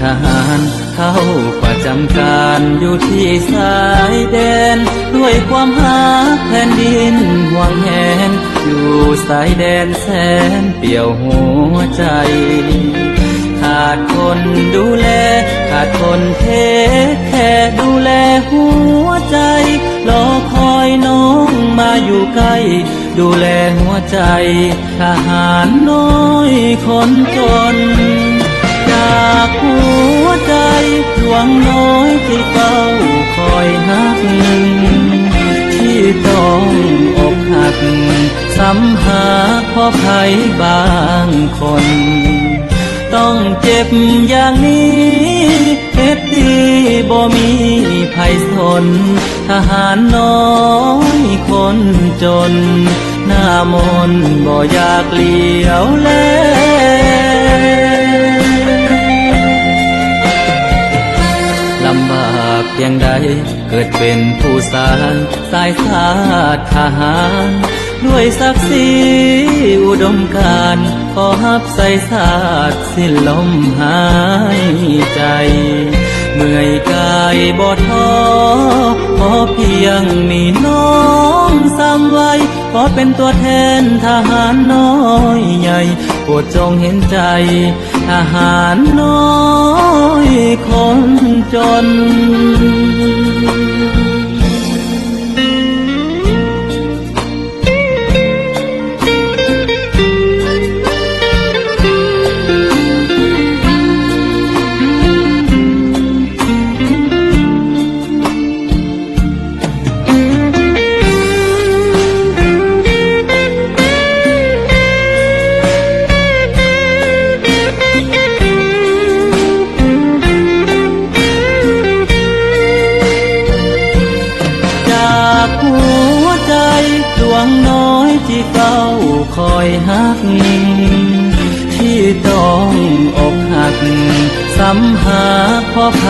ທະຫານເຂົ້າປະຈຳການຢູ່ທີ່ຊາຍແດນ ດ້ວຍຄວາມຮັກແຜ່ນດິນຫວງແຫນ ຢູ່ຊາຍແດນແສນປ່ຽວຫົວໃຈ ຂາດຄົນດູແລ ຂາດຄົນເທກແຄ ດູແລຫົວໃຈ ລໍຄອຍນ້ອງມາຢູ່ໃກ້ ດູແລຫົວໃຈ ທະຫານນ້ອຍຄົນຈົນ ຈາກຫົວໃຈດວງນ້ອຍທີ່ເຝົ້າຄອຍຮັກ ທີ່ຕ້ອງອົກຫັກ ຊ້ຳຫາກເພາະໃຜບາງຄົນ ຕ້ອງເຈັບຢ່າງນີ້ ເຮັດດີບໍ່ມີໃຜສົນ ທະຫານນ້ອຍຄົນຈົນ ໜ້າມົນບໍ່ຢາກຫຼຽວແລ ລຳບາກພຽງໃດ ເກີດເປັນຜູ້ຊາຍ ສາຍຊາດທະຫານ ດ້ວຍສັກສີອຸດົມການ ຂໍຮັບໃສ່ຊາດສິ້ນລົມຫາຍໃຈ ເມື່ອຍກາຍບໍ່ທໍ້ ຂໍພຽງມີນ້ອງຊ້ຳໄວ້ ຂໍເປັນຕົວແທນທະຫານນ້ອຍໃຫຍ່ ໂປດຈົ່ງເຫັນໃຈ ທະຫານນ້ອຍຄົນຈົນ. ຈາກຫົວໃຈດວງນ້ອຍທີ່ເຝົ້າຄອຍຮັກ ທີ່ຕ້ອງອົກຫັກ ຊ້ຳຫາກເພາະໃຜ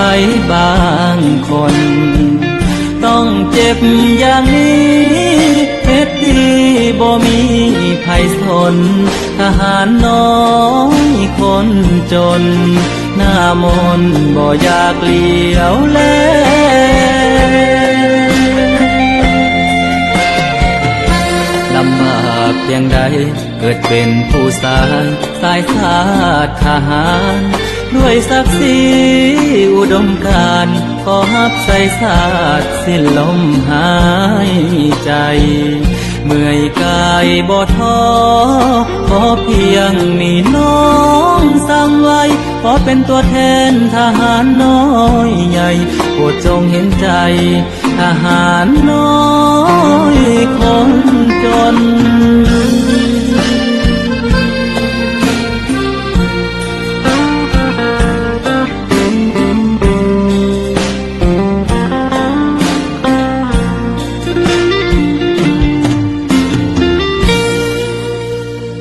ບາງຄົນ ຕ້ອງເຈັບຢ່າງນີ້ ເຮັດດີບໍ່ມີໃຜສົນ ທະຫານນ້ອຍຄົນຈົນ ໜ້າມົນບໍ່ຢາກຫຼຽວແລ ລຳບາກພຽງໃດ ເກີດເປັນຜູ້ຊາຍ ສາຍຊາດທະຫານ ດ້ວຍສັກສີອຸດົມການ ຂໍຮັບໃສ່ຊາດສິ້ນລົມຫາຍໃຈ ເມື່ອຍກາຍບໍ່ທໍ້ ຂໍພຽງມີນ້ອງຊ້ຳໄວ້ ຂໍເປັນຕົວແທນທະຫານນ້ອຍໃຫຍ່ ໂປດຈົ່ງເຫັນໃຈ ທະຫານນ້ອຍຄົນຈົນ.